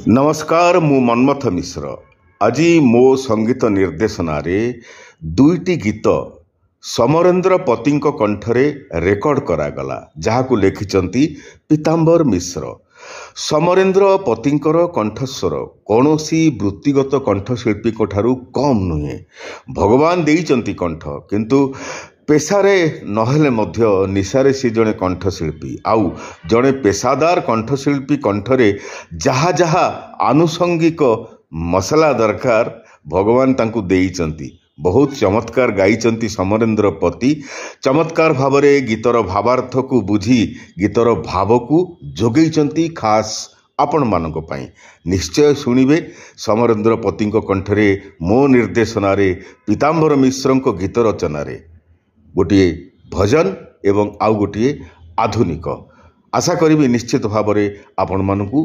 ନମସ୍କାର, ମୁଁ ମନ୍ମଥ ମିଶ୍ର। ଆଜି ମୋ ସଙ୍ଗୀତ ନିର୍ଦ୍ଦେଶନାରେ ଦୁଇଟି ଗୀତ ସମରେନ୍ଦ୍ର ପତିଙ୍କ କଣ୍ଠରେ ରେକର୍ଡ କରାଗଲା, ଯାହାକୁ ଲେଖିଛନ୍ତି ପୀତାମ୍ବର ମିଶ୍ର। ସମରେନ୍ଦ୍ର ପତିଙ୍କର କଣ୍ଠସ୍ୱର କୌଣସି ବୃତ୍ତିଗତ କଣ୍ଠଶିଳ୍ପୀଙ୍କ ଠାରୁ କମ୍ ନୁହେଁ। ଭଗବାନ ଦେଇଛନ୍ତି କଣ୍ଠ, କିନ୍ତୁ ପେଶାରେ ନହେଲେ ମଧ୍ୟ ନିଶାରେ ସେ ଜଣେ କଣ୍ଠଶିଳ୍ପୀ। ଆଉ ଜଣେ ପେଶାଦାର କଣ୍ଠଶିଳ୍ପୀ କଣ୍ଠରେ ଯାହା ଯାହା ଆନୁଷଙ୍ଗିକ ମସଲା ଦରକାର, ଭଗବାନ ତାଙ୍କୁ ଦେଇଛନ୍ତି। ବହୁତ ଚମତ୍କାର ଗାଇଛନ୍ତି ସମରେନ୍ଦ୍ର ପତି। ଚମତ୍କାର ଭାବରେ ଗୀତର ଭାବାର୍ଥକୁ ବୁଝି ଗୀତର ଭାବକୁ ଯୋଗେଇଛନ୍ତି ଖାସ୍ ଆପଣମାନଙ୍କ ପାଇଁ। ନିଶ୍ଚୟ ଶୁଣିବେ ସମରେନ୍ଦ୍ର ପତିଙ୍କ କଣ୍ଠରେ ମୋ ନିର୍ଦ୍ଦେଶନାରେ ପୀତାମ୍ବର ମିଶ୍ରଙ୍କ ଗୀତ ରଚନାରେ ଗୋଟିଏ ଭଜନ ଏବଂ ଆଉ ଗୋଟିଏ ଆଧୁନିକ। ଆଶା କରିବି ନିଶ୍ଚିତ ଭାବରେ ଆପଣମାନଙ୍କୁ